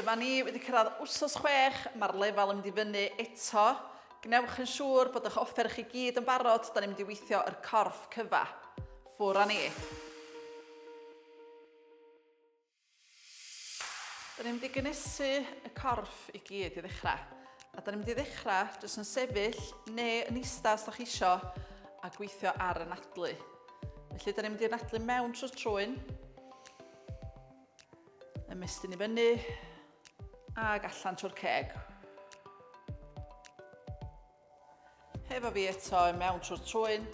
Dyma ni wedi cyrraedd wsos 6, mae'r lefel yn mynd i fyny eto. Gwnewch yn siŵr bod eich offer chi gyd yn barod, da ni'n mynd i weithio yr corff cyfa. Ffwr â ni. Da ni'n mynd i gynnesu y corff i gyd i ddechrau. A da ni'n mynd i ddechrau jyst yn sefyll neu yn eistedd os da chi isio a gweithio ar anadlu. Felly da ni'n mynd i anadlu mewn trwy'r trwyn, ymestyn i fyny ag allan trwy'r ceg. Hefo fi eto i mewn trwy'r trwyn.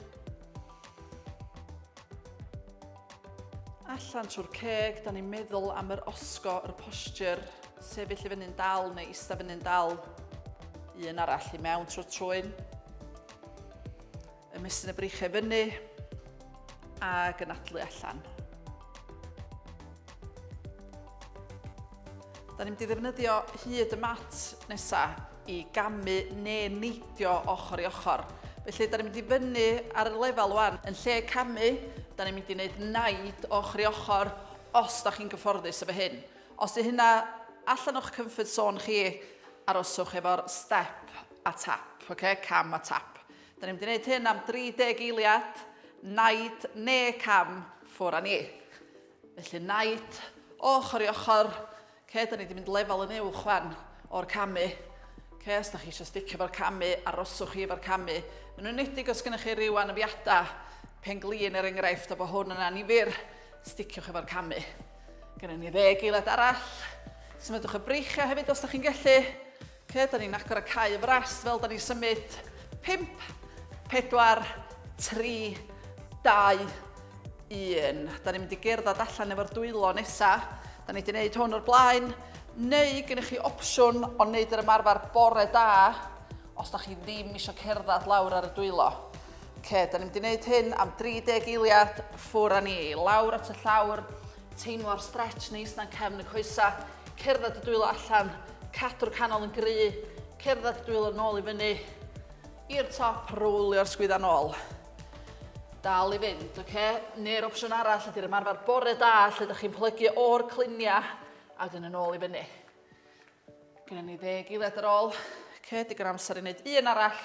Allan trwy'r ceg, da ni'n meddwl am yr osgo, yr posture, sefyll i fyny'n dal neu eistedd fyny'n dal. Un arall i mewn trwy'r trwyn. Ymestyn y breichiau fyny ac anadlu allan. Da ni'n mynd i ddefnyddio hyd y mat nesa i gamu neu neidio ochr i ochr. Felly, da ni'n mynd i fyny ar y lefel wan. Yn lle camu, da ni'n mynd i wneud naid ochr i ochr os da chi'n gyfforddus efo hyn. Os di hynna allan o'ch comfort zone chi, aroswch efo'r step a tap, okay? Cam a tap. Da ni'n mynd i wneud hyn am 30 eiliad, naid neu cam, ffwr â ni. Felly naid, ochr i ochr, ce, da ni wedi mynd lefel yn uwch wan o'r camu. Ce, os da chi eisiau sticio efo'r camu, aroswch chi efo'r camu. Yn enwedig os gennych chi ryw anafiadau pen-glin er enghraifft, a bod hwn yn anifyr, sticiwch efo'r camu. Gennym ni ddeg eiliad arall. Symudwch y breichiau hefyd os da chi'n gallu. Ce, da ni'n agor y cau y fras fel da ni'n symud. 5, 4, 3, 2, 1. Da ni'n mynd i gerdded allan efo'r dwylo nesa. Da ni wedi gwneud hwn o'r blaen. Neu gennych chi opsiwn o wneud yr ymarfer bore da os da chi ddim eisiau cerdded lawr ar y dwylo. Ce, da ni'n mynd i wneud hyn am 30 eiliad, ffwr â ni, lawr at y llawr, teimlo'r stretch neis na'n cefn y coesa, cerdded y dwylo allan, cadw'r canol yn gry, cerdded y dwylo nôl i fyny, i'r top, rowlio'r sgwydda nôl. Dal i fynd, oce? Okay? Neu'r opsiwn arall ydy'r ymarfer bore da, lle ydych chi'n plygu o'r cluniau a wedyn yn ôl i fyny. Gyda ni ddeg eiliad ar ôl. Oce, okay, digon amser i wneud un arall.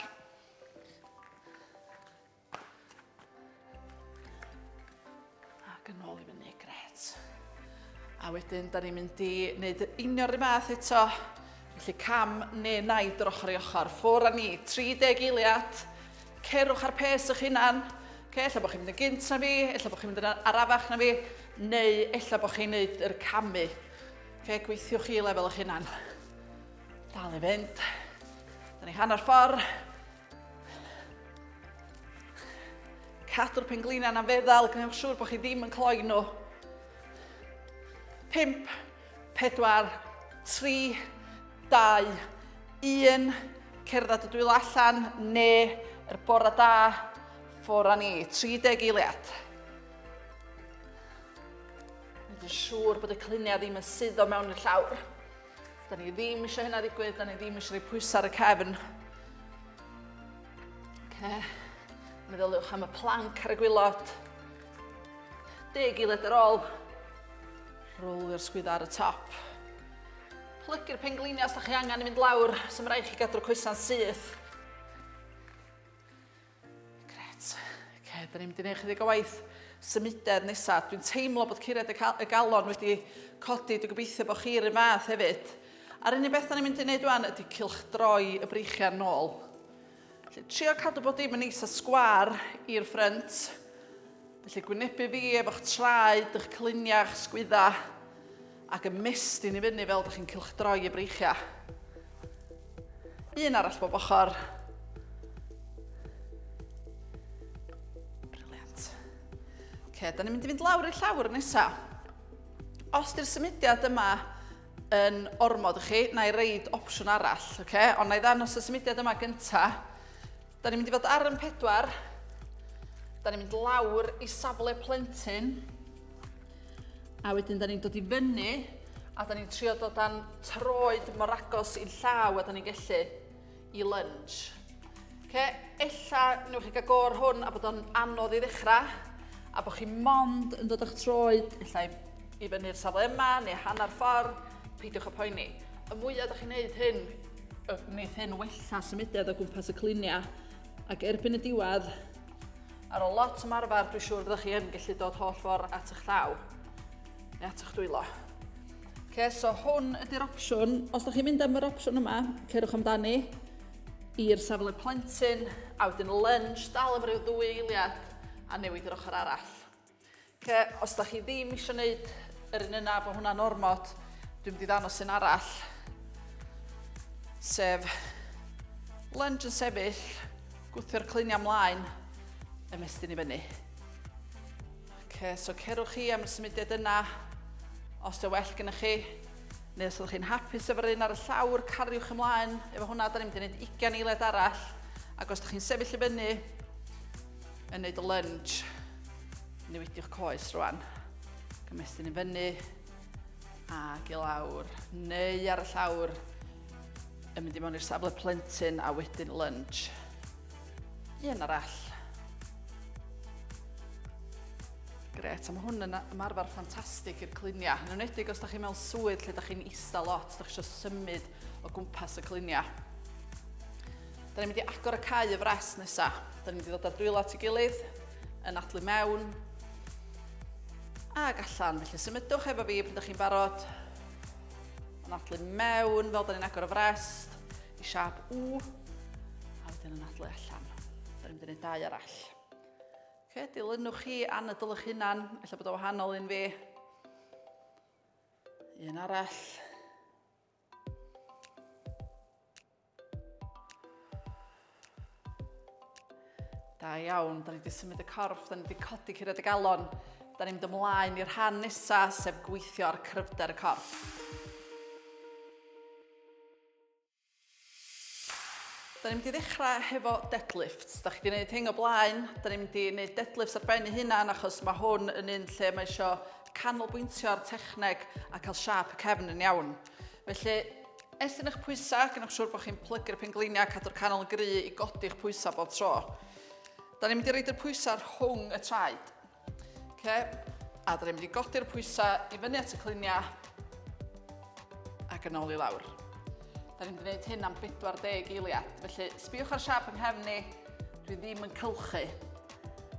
Ac yn ôl i fyny, gret. A wedyn, da ni'n mynd i wneud union yr un math eto. Felly cam neu naid yr ochr i ochr. Ffwr â ni, 30 eiliad. Cerwch ar pes eich hunan. Okay, ella bod chi'n mynd yn gynt na fi, ella bod chi'n mynd yn arafach na fi, neu ella bod chi'n gwneud yr camu. Okay, gweithiwch chi lefel eich hunan. Dal i fynd. Da ni hanner ffordd. Cadw'r pengliniau na'n feddal, gwnewch siŵr bod chi ddim yn cloi nhw. 5, 4, 3, 2, 1. Cerdded y dwylo allan, neu yr bore da, ffwr â ni. 30 eiliad. Gwneud yn siŵr bod y cluniau ddim yn suddo mewn i'r llawr. Da ni ddim eisiau hynna ddigwydd, da ni ddim eisiau rhoi pwysau ar y cefn. Okay. Meddyliwch am y planc ar y gwylod. Deg eiliad ar ôl. Rowlio'r sgwydda ar y top. Plygu'r pengliniau os da chi angen i fynd lawr, sy'n rhaid chi gadw'r coesau'n syth. Gret. Okay, da ni'n mynd i wneud chydig o waith symudedd nesaf. Dwi'n teimlo bod curiad y, y galon wedi codi. Dwi'n gobeithio bod chi'r un fath hefyd. A'r unig beth da ni'n mynd i wneud wan ydy cylchdroi y breichiau nôl. Felly, trio cadw bod dim yn neis a sgwar i'r ffrynt. Felly gwynebu fi efo'ch traed, eich cluniau, eich sgwydda, ac ymestyn i fyny fel ydych chi'n cylchdroi y breichiau. Un arall bob ochr. Brilliant. Oce, da ni'n mynd i fynd lawr i'r llawr nesaf. Os di'r symudiad yma yn ormod i chi, na i reid opsiwn arall, oce? Ond na i ddangos y symudiad yma gynta. Da ni'n mynd i fod ar yn pedwar. Da ni'n mynd lawr i safle plentyn. A wedyn da ni'n dod i fyny a da ni'n trio dod â'n troed mor agos i'n llaw a da ni'n gallu i lunge. Okay, ella newch chi gael gor hwn a bod o'n anodd i ddechrau a bod chi mond yn dod â'ch troed ella i fyny'r safle yma neu hanner ffordd. Peidiwch â poeni. Y mwyaf ydych chi'n neud hyn, y wneith hyn wella symudedd o gwmpas y cluniau. Ac erbyn y diwedd, ar ôl lot ymarfer, dwi'n siŵr fyddwch chi yn gallu dod holl ffordd at eich llaw neu at eich dwylo. Okay, so hwn ydy'r opsiwn. Os ydych chi'n mynd am yr opsiwn yma, cerwch amdani i'r safle plentyn, a wedyn lunge, dal am ryw ddwy eiliad, a newid yr ochr arall. Ce, os da chi ddim eisiau gwneud yr un yna, bod hwnna'n ormod, dwi'n mynd i ddangos un arall. Sef lunge yn sefyll, gwthio'r cluniau ymlaen, ymestyn i fyny. Okay, so cerwch chi am y symudiad yna, os dy well gennych chi, neu os ydych chi'n hapus efo'r un ar y llawr, cariwch ymlaen efo hwnna, da ni'n mynd i wneud 20 eiliad arall, ac os ydych chi'n sefyll i fyny, yn neud y lunge, newidiwch coes rwan. Gymestyn i fyny ac i lawr, neu ar y llawr, yn mynd i mewn i'r safle plentyn a wedyn lunge. Un arall. Gret, a mae hwn yn ymarfer ffantastig i'r cluniau. Yn enwedig os da chi mewn swydd lle da chi'n ista lot, da chi eisiau symud o gwmpas y cluniau. Da ni'n mynd i agor y cau y fres nesa. Da ni'n mynd i ddod â'r dwylo at ei gilydd, yn adlu mewn, ag allan. Felly symudwch efo fi pryd ydych chi'n barod. Yn adlu mewn, fel da ni'n agor y frest, i siap U, a wedyn yn adlu allan. Da ni'n mynd i wneud dau arall. Okay, dilynwch chi anadl eich hunan, ella bod o wahanol un fi. Un arall. Da iawn, da ni wedi symud y corff, da ni wedi codi curiad y galon. Da ni'n mynd ymlaen i'r rhan nesaf, sef gweithio ar cryfder y corff. Da ni'n mynd i ddechrau hefo deadlifts. Da chi wedi gwneud hyn o blaen, da ni'n mynd i wneud deadlifts ar ben ei hunan achos mae hwn yn un lle mae eisiau canolbwyntio ar techneg a cael siâp y cefn yn iawn. Felly, estyn eich pwysau, gwnewch siŵr bod chi'n plygu'r pengliniau, cadw'r canol yn gry i godi'ch pwysau bob tro. Da ni'n mynd i roed y pwysau rhwng y traed. Okay. A da ni'n mynd i godi'r pwysau i fyny at y cliniau ac yn ôl i lawr. Da ni'n mynd i wneud hyn am 40 eiliad. Felly, sbïwch ar siap yng nghefn ni, dwi ddim yn cylchu.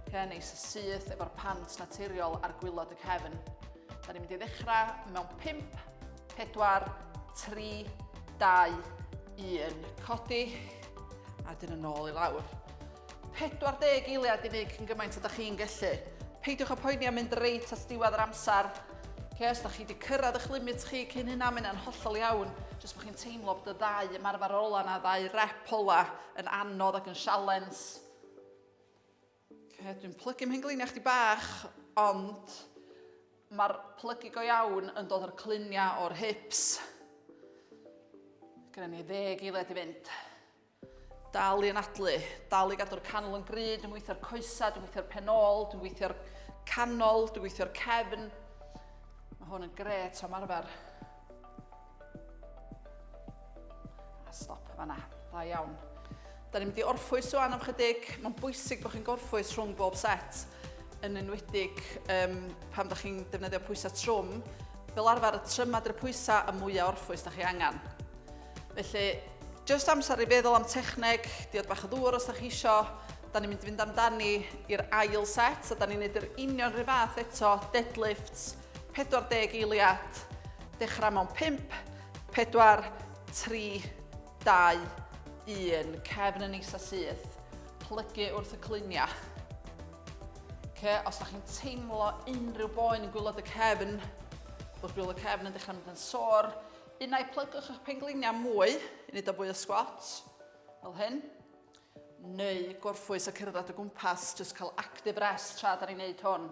Okay, neis y syth efo'r pant naturiol ar gwylod y cefn. Da ni'n mynd i ddechrau mewn 5, 4, 3, 2, 1. Codi, a dyn yn ôl i lawr. 40 eiliad i wneud cyn gymaint ydych chi'n gallu. Peidiwch â poeni am mynd reit at diwedd yr amser. Okay, os ydych chi wedi cyrraedd eich limit chi cyn hynna, mae hynna'n hollol iawn. Jyst bod chi'n teimlo bod y ddau ymarfer ola na, ddau rep ola yn anodd ac yn sialens. Okay, dwi'n plygu mhengliniau chdi bach, ond mae'r plygu go iawn yn dod o'r cluniau o'r hips. Gyda ni ddeg eiliad i fynd. Dal i anadlu, dal i gadw'r canol yn gry, dwi'n gweithio'r coesau, dwi'n gweithio'r pen ôl, dwi'n gweithio'r canol, dwi'n gweithio'r cefn. Mae hwn yn gret o ymarfer. A stop fanna. Da iawn. Da ni'n mynd i orffwys rwan am chydig. Mae'n bwysig bod chi'n gorffwys rhwng bob set, yn enwedig um, pan da chi'n defnyddio pwysau trwm. Fel arfer, y trymad i'r pwysau, y mwyaf orffwys da chi angen. Felly, jyst amser i feddwl am techneg, diod bach o ddŵr os da chi isio. Da ni'n mynd i fynd amdani i'r ail set, a da ni'n neud yr union rhyw fath eto, deadlifts, 40 eiliad, dechrau mewn 5, 4, 3, 2, 1. Cefn yn isa syth. Plygu wrth y cluniau. Okay, os da chi'n teimlo unrhyw boen yn gwylod y cefn, bod gwylod y cefn yn dechrau mynd yn sôr, unai plygwch eich pengliniau mwy, i wneud o fwy o squats, fel hyn, neu gorffwys a cerdded o gwmpas, jyst cael active rest tra da ni'n neud hwn.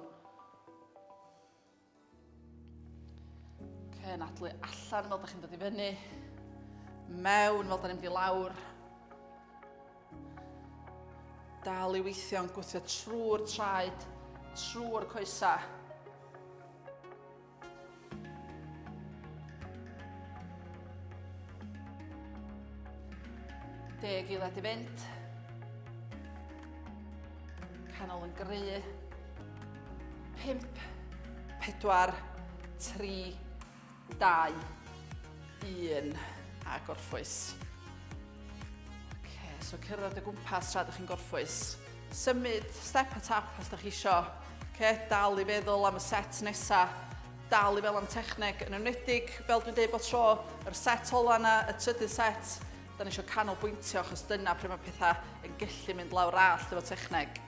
Okay, anadlu allan fel da chi'n dod i fyny. Mewn fel da ni'n mynd i lawr. Dal i weithio yn gwthio trwy'r traed, trwy'r coesau. Deg eiliad i fynd. Canol yn gry. 5, 4, 3, 2, 1, a gorffwys. Okay, so cerdded o gwmpas tra ydych chi'n gorffwys. Symud step a tap os ydych chi isio. Okay, dal i feddwl am y set nesa. Dal i feddwl am techneg yn enwedig, fel dwi'n dweud bod tro, yr set ola yna, y trydydd set, da ni eisiau canolbwyntio achos dyna pryd mae pethau yn gallu mynd lawr allt efo techneg.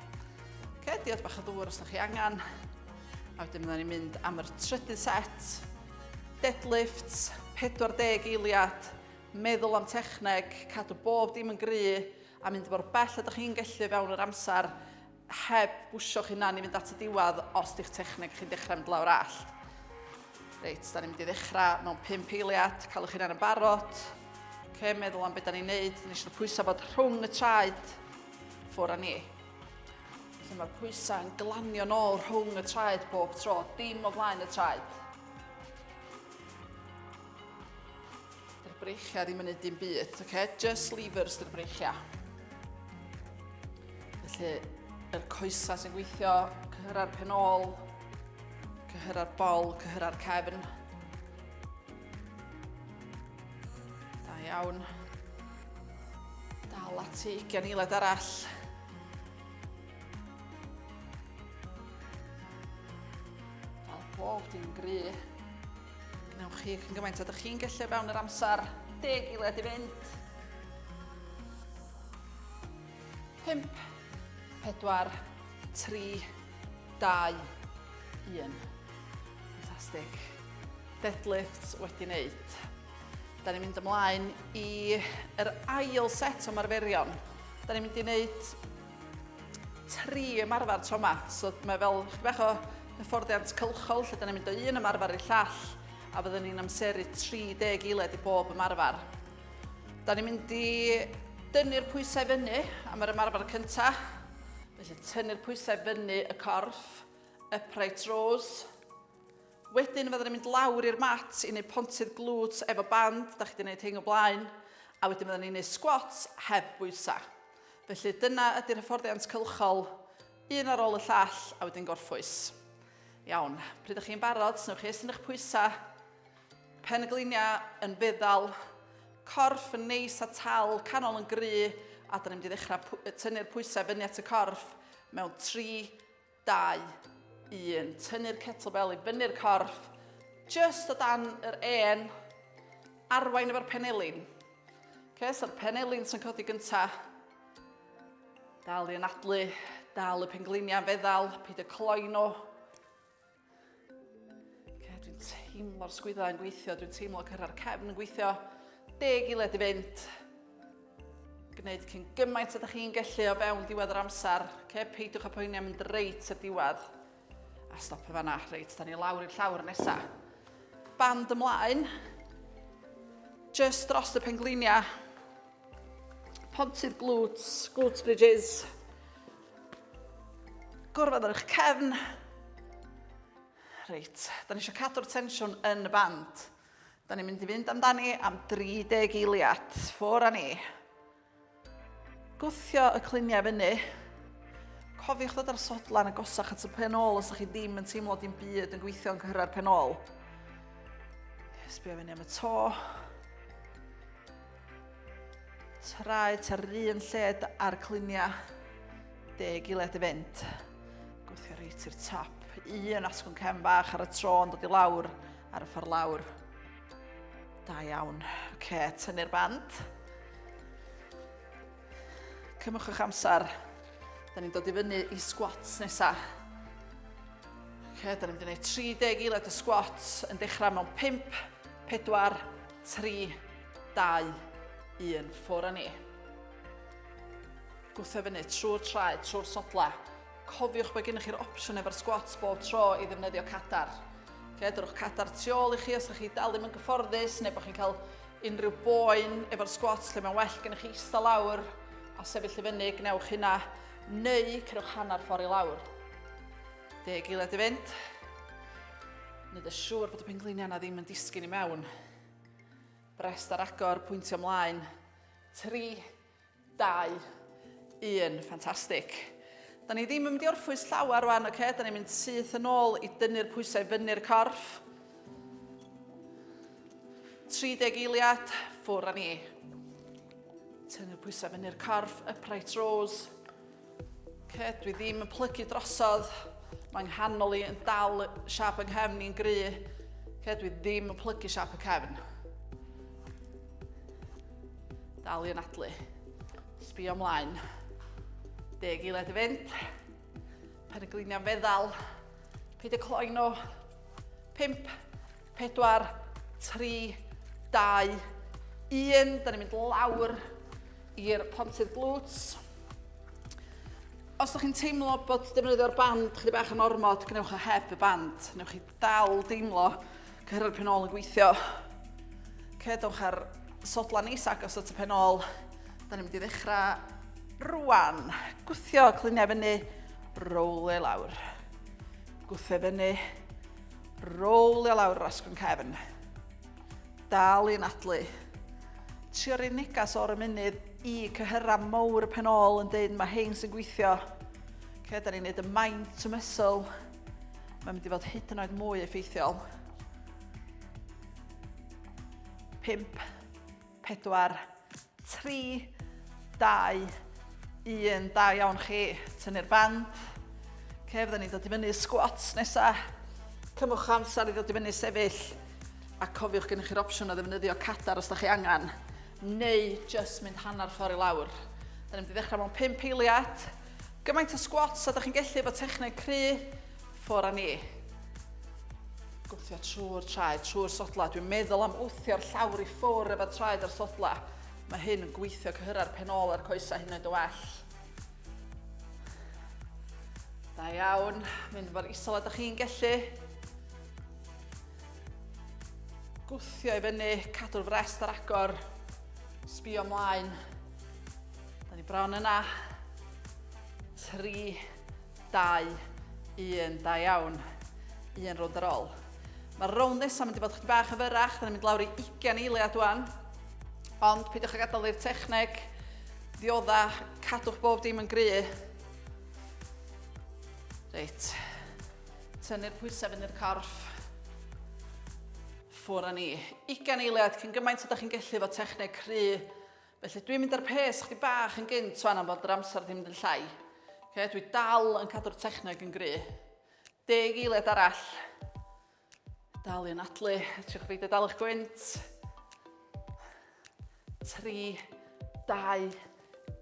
Okay, diod bach o ddŵr os ydych chi angen. A wedyn byddwn ni'n mynd am yr trydydd set. Deadlifts, 40 eiliad, meddwl am techneg, cadw bob dim yn gry, a mynd mor bell ydych chi'n gallu fewn yr amser heb bwsio'ch hunan i fynd at y diwedd os di'ch techneg chi'n dechrau mynd lawr allt. Reit, da ni'n mynd i ddechrau mewn 5 eiliad, cael eich hunan yn barod. Okay, meddwl am beth da ni'n neud, ni eisiau pwysau fod rhwng y traed, ffwr â ni. Felly mae'r pwysau yn glanio nôl rhwng y traed bob tro, dim o flaen y traed. Dy'r breichiau ddim yn neud dim byd, okay? Just levers dy'r breichiau. Felly, yr coesau sy'n gweithio, cyhyra'r pen ôl, cyhyra'r bol, cyhyra'r cefn. Da iawn. Dal ati, 20 eiliad arall. Dal bob dim gry. Gwnewch chi cyn gymaint ydych chi'n gallu fewn yr amser. Deg eiliad i fynd. 5, 4, 3, 2, 1. Fantastic. Deadlifts wedi wneud. Da ni'n mynd ymlaen i yr ail set o ymarferion. Da ni'n mynd i wneud tri ymarfer tro yma. So mae fel chydig bach o hyfforddiant cylchol lle da ni'n mynd o un ymarfer i'r llall a fyddwn ni'n amseru 30 eiliad i bob ymarfer. Da ni'n mynd i dynnu'r pwysau fyny am yr ymarfer cyntaf. Felly tynnu'r pwysau fyny y corff, upright rows. Wedyn fydden ni'n mynd lawr i'r mat i wneud pontydd glutes efo band, da chi wedi gwneud hyn o blaen, a wedyn fydden ni'n gwneud squats heb bwysau. Felly dyna ydy'r hyfforddiant cylchol, un ar ôl y llall, a wedyn gorffwys. Iawn, pryd ydych chi'n barod, snewch chi estyn eich pwysau, pen y gliniau yn feddal, corff yn neis a tal, canol yn gry, a da ni'n mynd i ddechrau tynnu'r pwysau fyny at y corff mewn 3, 2, 1. Tynnu'r kettlebell i fyny'r corff, just o dan yr en, arwain efo'r penelin. Okay, so'r penelin sy'n codi gynta. Dal i anadlu, dal y pengliniau'n feddal, peidio cloi nhw. Okay, dwi'n teimlo'r sgwyddau yn gweithio, dwi'n teimlo cyrra'r cefn yn gweithio. Deg eiliad i fynd. Gwneud cyn gymaint ydych chi'n gallu o fewn diwedd yr amser. Okay, peidiwch â poeni am mynd reit i'r diwedd. A stopio fanna. Reit, da ni lawr i'r llawr nesa. Band ymlaen. Just dros y pengliniau. Pontydd glutes, glutes bridges. Gorfod ar eich cefn. Reit, da ni eisiau cadw'r tensiwn yn y band. Da ni'n mynd i fynd amdani am 30 eiliad. Ffwr â ni. Gwthio y cluniau fyny. Cofiwch ddod ar sodlan agosach at y pen ôl os ydych chi ddim yn teimlo dim byd yn gweithio yn cyhyrau'r pen ôl. Sbio fyny am y to. Traed ar yr un lled a'r cluniau. Deg eiliad i fynd. Gwthio reit i'r top. Un asgwrn cefn bach ar y tro yn dod i lawr ar y ffordd lawr. Da iawn. Oce, okay, tynnu'r band. Cymwch eich amser. Da ni'n dod i fyny i squats nesa. Oce, okay, da ni'n mynd i wneud 30 eiliad o squats yn dechrau mewn 5, 4, 3, 2, 1. Ffwr â ni. Gwthio fyny trwy'r traed, trwy'r sodla. Cofiwch bod gennych chi'r opsiwn efo'r squats bob tro i ddefnyddio cadar. Okay, dyrwch cadar tu ôl i chi os ydych chi dal ddim yn gyfforddus neu bod chi'n cael unrhyw boen efo'r squats lle mae'n well gennych chi eistedd lawr a sefyll i fyny, gwnewch hynna, neu cerwch hanner ffordd i lawr. Deg eiliad i fynd. Wneud yn siŵr bod y pengliniau yna ddim yn disgyn i mewn. Brest ar agor, pwyntio ymlaen. 3, 2, 1. Ffantastig. Da ni ddim yn mynd i orffwys llawer rwan, oce? Okay? Da ni'n mynd syth yn ôl i dynnu'r pwysau fyny'r corff. 30 eiliad, ffwr â ni. Tynnu'r pwysau fyny'r corff, upright rows. Okay, dwi ddim yn plygu drosodd. Mae nghanol i yn dal siap yng nghefn i'n gry. Okay, dwi ddim yn plygu siap y cefn. Dal i anadlu. Sbio ymlaen. Deg eiliad i fynd. Pen y gliniau'n feddal. Peidio cloi nhw. 5, 4, 3, 2, 1. Da ni'n mynd lawr i'r pontydd glutes. Os ydych chi'n teimlo bod defnyddio'r band chydig bach yn ormod, gwnewch o heb y band. Newch chi dal deimlo cyhyrau'r pen ôl yn gweithio. Okay, dewch ar sodla neis agos at y pen ôl. Da ni'n mynd i ddechrau rwan. Gwthio cluniau fyny, rowlio lawr. Gwthio fyny, rowlio lawr yr asgwrn cefn. Dal i anadlu. Trio rhoi negas o'r ymennydd i cyhyrau mawr y pen ôl yn deud mae hein sy'n gweithio. Okay, da ni'n neud y mind to muscle. Mae'n mynd i fod hyd yn oed mwy effeithiol. 5, 4, 3, 2, 1. Da iawn chi. Tynnu'r band. Okay, fydden ni'n dod i fyny squats nesa. Cymwch amser i ddod i fyny sefyll. A cofiwch gennych chi'r opsiwn o ddefnyddio cadar os da chi angen. Neu just mynd hanner ffordd i lawr. Da ni'n mynd i ddechrau mewn 5 eiliad. Gymaint o squats a da chi'n gellu efo techneg cry. Ffwr â ni. Gwthio trwy'r traed, trwy'r sodla. Dwi'n meddwl am wthio'r llawr i ffwr efo traed a'r sodla. Mae hyn yn gweithio cyhyrau'r pen ôl a'r coesau hyn oed o well. Da iawn. Mynd mor isel a da chi'n gellu. Gwthio i fyny, cadw'r frest ar agor. Sbio ymlaen. Da ni bron yna. 3, 2, 1, da iawn. Un rownd ar ôl. Mae'r rownd nesaf mynd i fod chydig bach yn fyrrach, da ni'n mynd lawr i 20 eiliad wan. Ond peidiwch â gadael i'r techneg ddiodda, cadwch bob dim yn gry. Reit, tynnu'r pwysau fyny'r corff. Ffwr â ni. 20 eiliad cyn gymaint ydych chi'n gallu efo techneg cry. Felly dwi'n mynd ar pace chdi bach yn gynt wan am fod yr amser ddim mynd yn llai. Okay, dwi dal yn cadw'r techneg yn gry. Deg eiliad arall. Dal i anadlu, triwch beidio dal eich gwynt. 3, 2,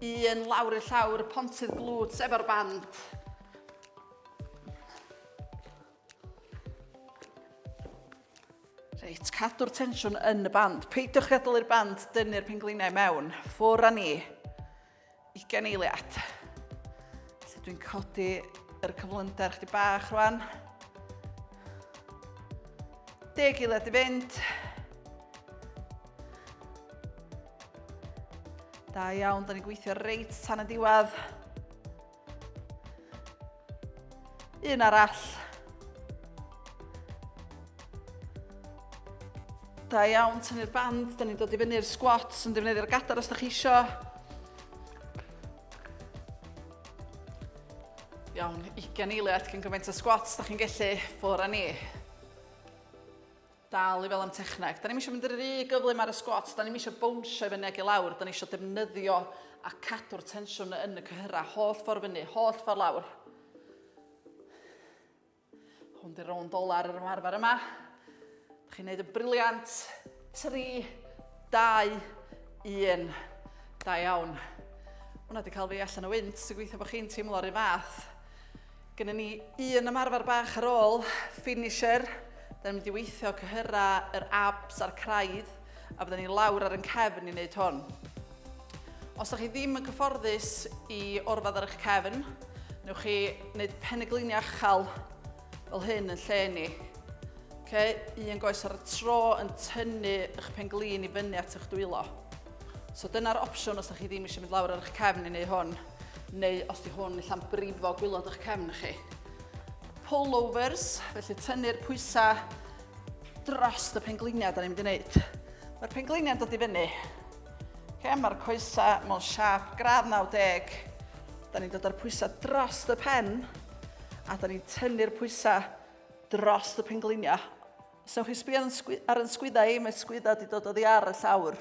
1, lawr i'r llawr, pontydd glutes efo'r band. Reit, cadw'r tensiwn yn y band. Peidiwch gadael i'r band dynnu'r penglinau mewn. Ffwr â ni. 20 eiliad. Felly dwi'n codi yr cyflymder chdi bach rwan. 10 eiliad i fynd. Da iawn, da ni'n gweithio reit tan y diwedd. Un arall. Da iawn, tynnu'r band. Da ni'n dod i fyny'r squats yn defnyddio'r gadar os da chi isio. Iawn, 20 eiliad cyn gymaint o squats da chi'n gallu. Ffwr â ni. Dal i fel am techneg. Da ni'm eisiau mynd rhy gyflym ar y squats, da ni'm eisiau bownsio i fyny ac i lawr, da ni eisiau defnyddio a cadw'r tensiwn yn y cyhyrau, holl ffordd fyny, holl ffordd lawr. Hwn di'r rownd ola ar yr ymarfer yma. Da chi'n neud yn briliant. 3, 2, 1. Da iawn. Hwna wedi cael fi allan o wynt, sy'n gweithio bod chi'n teimlo'r un fath. Gynnon ni un ymarfer bach ar ôl, finisher. Da ni'n mynd i weithio cyhyrau yr abs a'r craidd, a fydden ni lawr ar yn cefn i wneud hwn. Os ydych chi ddim yn cyfforddus i orfod ar eich cefn, newch chi wneud penygliniau uchel fel hyn yn lle ni. Okay, un goes ar y tro yn tynnu eich penglin i fyny at eich dwylo. So dyna'r opsiwn os ydych chi ddim eisiau mynd lawr ar eich cefn i wneud hwn, neu os di hwn ella'n brifo gwylod eich cefn chi. Pullovers, felly tynnu'r pwysau dros y pengliniau da ni'n mynd i wneud. Mae'r pengliniau'n dod i fyny. Okay, mae'r coesau mewn siap gradd 90. Da ni'n dod â'r pwysau dros y pen a da ni'n tynnu'r pwysau dros y pengliniau. Os wnewch chi sbio ar yn sgwydda i, mae sgwydda wedi dod oddi ar y llawr.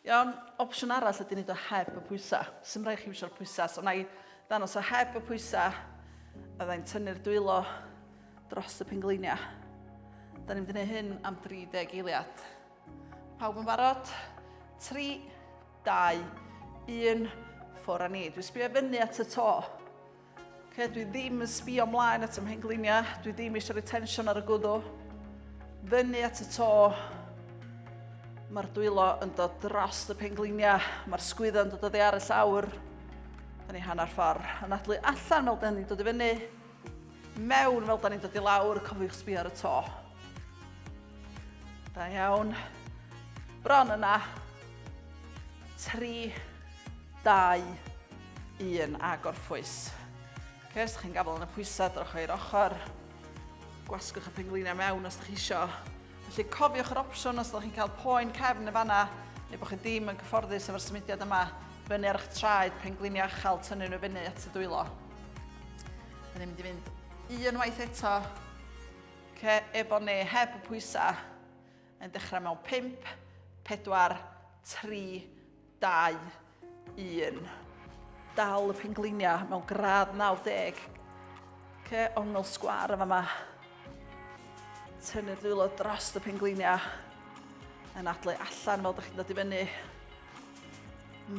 Iawn, opsiwn arall ydy wneud o heb y pwysau. Sym rhaid chi iwsio'r pwysau, so na i ddanos o heb y pwysau, a fyddai'n tynnu'r dwylo dros y pengliniau. Da ni'n mynd i wneud hyn am 30 eiliad. Pawb yn barod? 3, 2, 1, ffwr â ni. Dwi'n sbio fyny at y to. Okay, dwi ddim yn sbio mlaen at y mhengliniau. Dwi ddim eisiau rhoi tensiwn ar y gwddw. Fyny at y to. Mae'r dwylo yn dod dros y pengliniau. Mae'r sgwyddo yn dod oddi ar y llawr. Da ni hanner ffordd. Anadlu allan fel da ni'n dod i fyny. Mewn fel da ni'n dod i lawr. Cofiwch sbio ar y to. Da iawn. Bron yna. 3, 2, 1 a gorffwys. Okay, os chi'n gafel yn y pwysau, drwch i'r ochr. Gwasgwch y pengliniau mewn os ydych chi isio. Felly cofiwch yr opsiwn os ydych chi'n cael poen cefn yn fanna, neu bod chi ddim yn cyfforddus efo'r symudiad yma, fyny ar eich traed, pengliniau uchel, tynnu nhw fyny at y dwylo. Da ni'n mynd i fynd un waith eto, okay, efo neu heb y pwysau, yn dechrau mewn 5, 4, 3, 2, 1. Dal y pengliniau mewn gradd 90. Ce, ongl sgwar yn fama. Tynnu'r dwylo dros y pengliniau. Yn adlu allan fel ydych chi'n dod i fyny.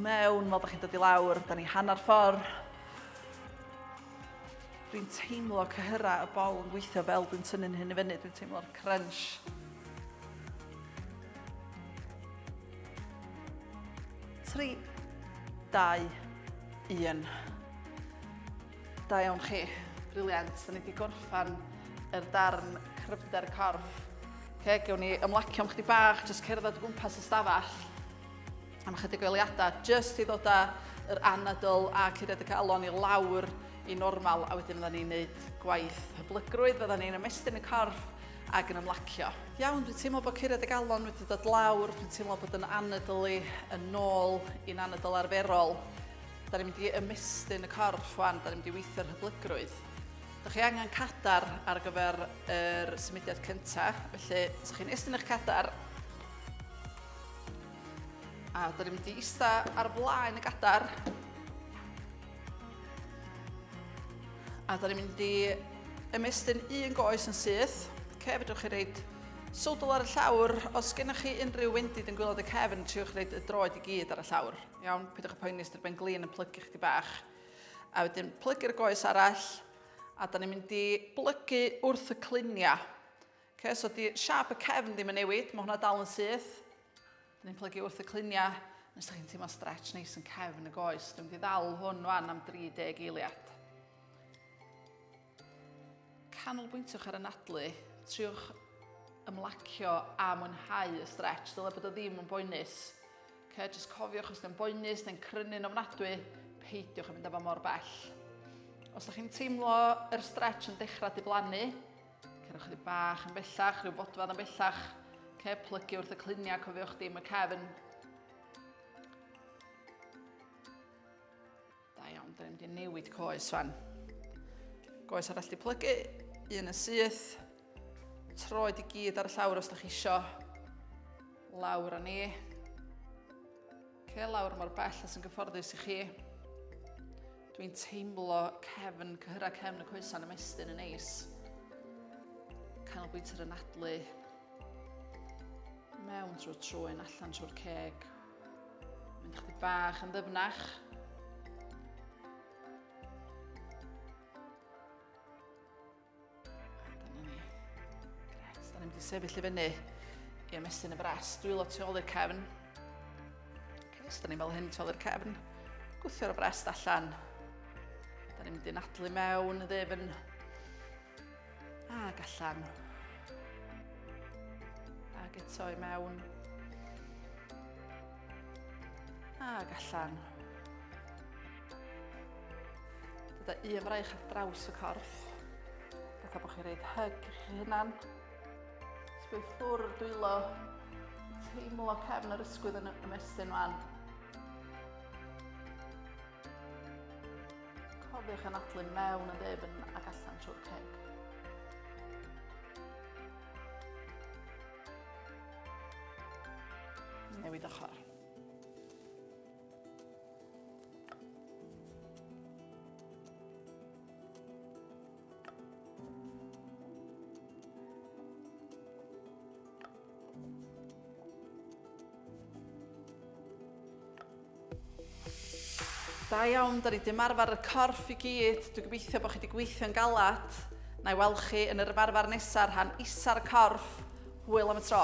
Mewn fel ydych chi'n dod i lawr. Da ni hanner ffordd. Dwi'n teimlo cyhyrau y bol yn gweithio fel dwi'n tynnu'n hyn i fyny. Dwi'n teimlo'r crunch. 3, 2, 1. Da iawn chi. Briliant. Da ni wedi gorffan yr darn cryfder corff. Okay, gewn ni ymlacio am chdi bach, jyst cerdded o gwmpas y stafell am chydig o eiliadau, jyst i ddod â yr anadl a curiad y galon i lawr i normal, a wedyn fydda ni'n neud gwaith hyblygrwydd, fydda ni'n ymestyn y corff ac yn ymlacio. Iawn, dwi'n teimlo bod curiad y galon wedi dod lawr, dwi'n teimlo bod yn anadl i yn ôl i'n anadl arferol. Da ni'n mynd i ymestyn y corff wan, da ni'n mynd i weithio'r hyblygrwydd. Da chi angen cadar ar gyfer yr symudiad cyntaf, felly os chi'n estyn eich cadar, a da ni'n mynd i ista ar flaen y gadar, A da ni'n mynd i ymestyn un goes yn syth. Okay, fedrwch chi reid sowdl ar y llawr. Os gennych chi unrhyw wendid yn gwylod y cefn, triwch reid y droed i gyd ar y llawr. Iawn, peidiwch â poeni os dy'r ben glin yn plygu chdi bach. A wedyn plygu'r goes arall, a da ni'n mynd i blygu wrth y cluniau. Okay, so di siap y cefn ddim yn newid, mae hwnna dal yn syth. Dyn ni'n plygu wrth y cluniau, nes ydych chi'n teimlo stretch neis yn cefn y goes. Dwi'n mynd i ddal hwn wan am 30 eiliad. Canolbwyntiwch ar anadlu, triwch ymlacio a mwynhau y stretch. Dyle bod o ddim yn boenus. Okay, just cofiwch os yw'n boenus neu'n crynu'n ofnadwy, peidiwch yn mynd efo mor bell. Os ydych chi'n teimlo yr stretch yn dechrau diflannu, Cerwch chydig bach yn bellach, rhyw fodfedd yn bellach. Ce, plygu wrth y cluniau, cofiwch dim y cefn. Da iawn, da ni'n mynd i newid coes fan. Goes arall di plygu, un yn syth. Troed i gyd ar y llawr os da chi isio. Lawr â ni. Ce, lawr mor bell as yn gyfforddus i chi. Dwi'n teimlo cefn, cyhyrau cefn y coesau'n ymestyn yn neis. Canolbwyntio ar anadlu. Mewn trwy'r trwyn, allan trwy'r ceg. Mynd chdi bach yn ddyfnach. A dyna ni. Gret, da ni'n mynd i sefyll i fyny i ymestyn y bres. Dwylo tu ôl i'r cefn. Okay, so da ni'n fel hyn tu ôl i'r cefn. Gwthio'r brest allan. Da ni'n mynd i nadlu mewn y ddefn. Ag allan. Ag eto i mewn. Ag allan. Dod â un fraich ar draws y corff. Fatha bod chi'n rhaid hug i chi hunan. Sbio ffwrdd dwylo. Teimlo cefn yr ysgwydd yn ymestyn wan. Cofiwch anadlu mewn yn ddefn ac allan trwy'r ceg. Newid ochr. Da iawn, da ni wedi ymarfer y corff i gyd. Dwi'n gobeithio bod chi wedi gweithio'n galad. Na i weld chi yn yr ymarfer nesaf, rhan isa'r corff. Hwyl am y tro.